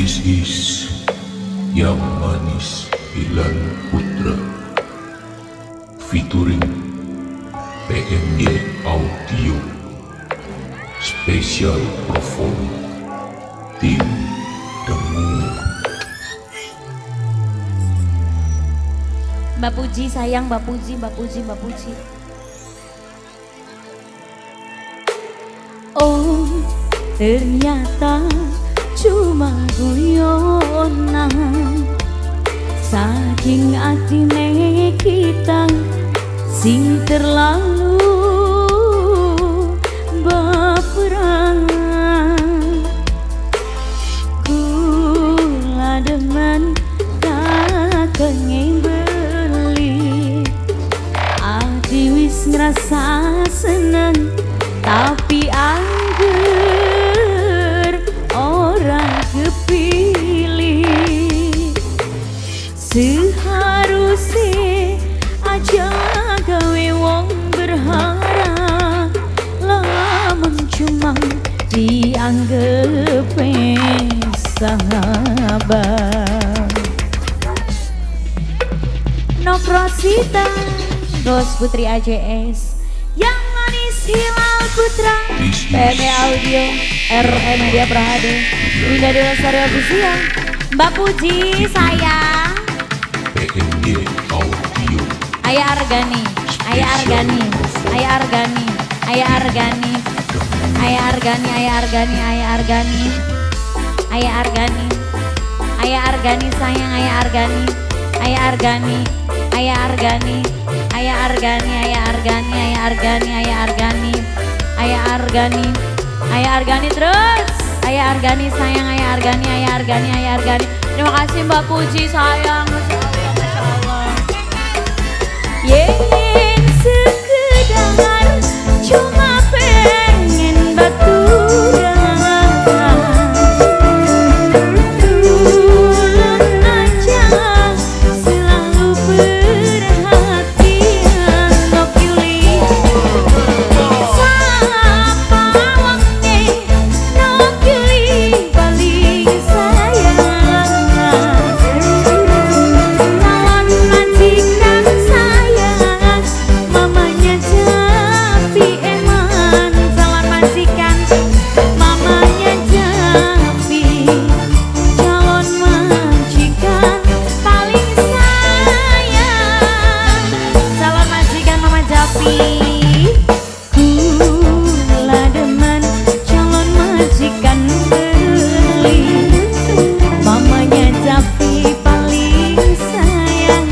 This is Yang Manis Hilal Putra featuring PMY Audio Special Perform Tim Dengung. Mbak Puji sayang, Mbak Puji, Mbak Puji, Mbak Puji. Oh, ternyata cuma guyonan, saking atine kita sing terlalu baperan. Kula demen kakenge beli, ati wis ngrasa seneng tapi angger ora kepilih. Seharusnya aja gawe wong berharap, lamun cuma dianggep sahabat. Nok Rosita, Bos Putri AJS, Yang Manis Hilal Putra, PME Audio, RE Media Prahade, Winda Lestari Official, Mbak Puji sayang, PMY Audio, Ayah Argani, Ayah Argani, Ayah Argani, Ayah Argani, Ayah Argani, Ayah Argani, Ayah Argani, Ayah Argani, Ayah Argani sayang, Ayah Argani, Ayah Argani, Ayah Argani, Ayah Argani, Ayah Argani, Ayah Argani, Ayah Argani, Ayah Argani, Ayah Argani terus, Ayah Argani sayang, Ayah Argani, Ayah Argani, Ayah Argani. Terima kasih Mbak Puji sayang, masya Allah, masya Allah. Yen sekedar cuma pengen baturan, tulun aja selalu perhatian. Nok Yuli sapa wonge, Nok Yuli paling sayang, calon majikan sayang, mamanya Japi eman, calon majikan mamanya Japi, calon majikan paling sayang, calon majikan mama Japi. Kula demen calon majikan beli, mamanya Japi paling sayang,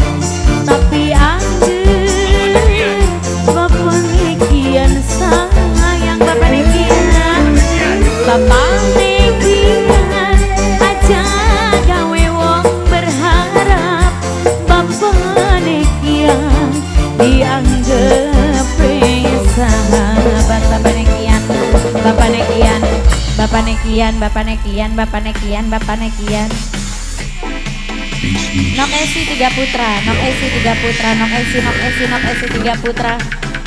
tapi angger bapak nekian sayang, bapak nekian, bapak nekian aja gawe wong berharap, bapak nekian dianggep sahabat. Bapak nekian, bapak nekian, bapak nekian, bapak nekian, bapak nekian, bapak nekian. This is Nok Esi 3 Putra, Nok Esi 3 Putra, Nok Esi, Nok Esi, Nok Esi 3 Putra,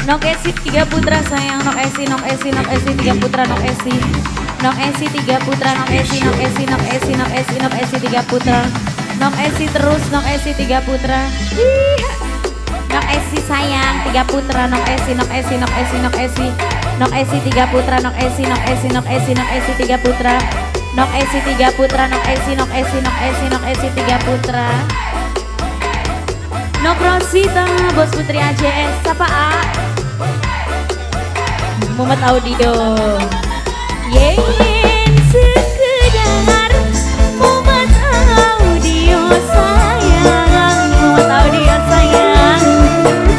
Nok Esi 3 Putra sayang, Nok Esi, Nok Esi, Nok Esi 3 Putra, Nok Esi, Nok Esi 3 Putra, Nok Esi, Nok Esi, Nok Esi, Nok Esi, Nok Esi 3 Putra, Nok Esi terus, Nok Esi 3 Putra. Ih. Nok Esi sayang 3 Putra, Nok Esi, Nok Esi, Nok Esi, Nok Esi, Nok Esi 3 Putra, Nok Esi, Nok Esi, Nok Esi, Nok Esi 3 Putra, Nok Esi 3 Putra, Nok Esi, Nok Esi, Nok Esi, Nok Esi 3 Putra. Nok Rosita, Bos Putri AJS, sapa A? Mumet Audio. Yen sekedar Mumet Audio sayang, Mumet Audio sayang,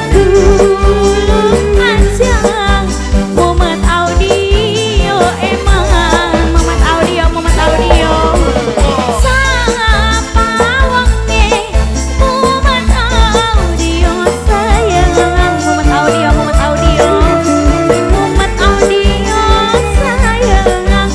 tulung aja Mumet Audio emang, Mumet Audio, Mumet Audio. Sapa wonge Mumet Audio sayang, Mumet Audio, Mumet Audio, Mumet Audio sayang.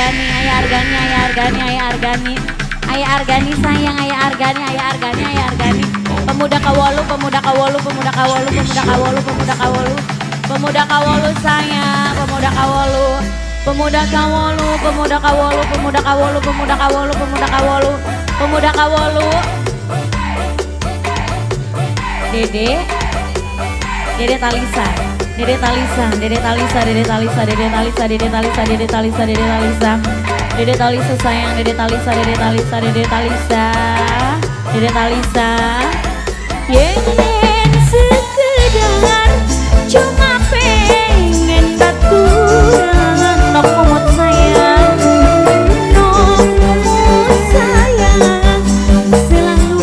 Argani, ayah Argani, ayah Argani, ayah Argani, ayah Argani sayang, ayah Argani, ayah Argani, ayah Argani. Pemuda Kawolu, pemuda Kawolu, pemuda Kawolu, pemuda Kawolu, pemuda Kawolu, pemuda Kawolu sayang, pemuda Kawolu, pemuda Kawolu, pemuda Kawolu, pemuda Kawolu, pemuda Kawolu, pemuda Kawolu, pemuda Kawolu. Dede, Dede Talisa, Dede Talisa, Dede Talisa, Dede Talisa, Dede Talisa, Dede Talisa, Dede Talisa, Dede Talisa, Dede Talisa sayang, Dede Talisa, Dede Talisa, Dede Talisa, Dede Talisa. Yen sekedar cuma pengen baturan nok momot sayang, nok momot sayang, selalu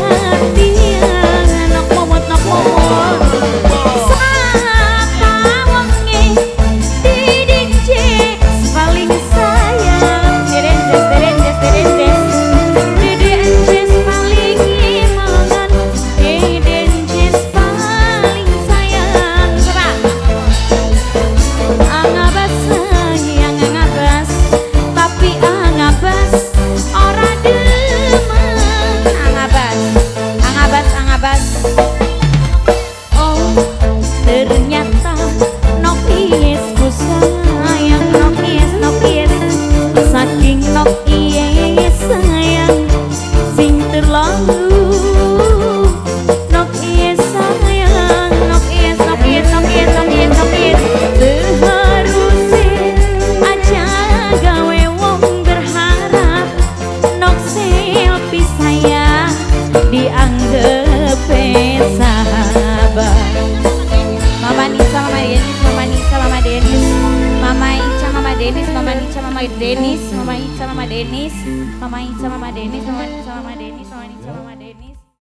perhatian nok momot, nok momot. Sapa wonge didince paling sayang, derenjes, derenjes, derenjes, derenjes paling imangan, derenjes paling sayang. Coba. Angabas sayang angabas, tapi angabas ora demen. Angabas, angabas, angabas. Oh ternyata nok ies ku sayang, nok ies, nok ies, saking nok ies sayang sing terlalu. Nok ies sayang, nok ies, nok ies, nok ies, nok ies, nok ies. Seharuse aja gawe wong berharap, nok selfie saya dianggap sahabat. Mama Nisa, Mama Denis, Mama Nisa, Mama Denis, Mama Ica, Mama Denis, Mama Nica, Mama Denis, Mama Ica, Mama Denis, Mama Ica, Mama Denis, Mama Nica, Mama Denis, Mama Nica, Mama Denis.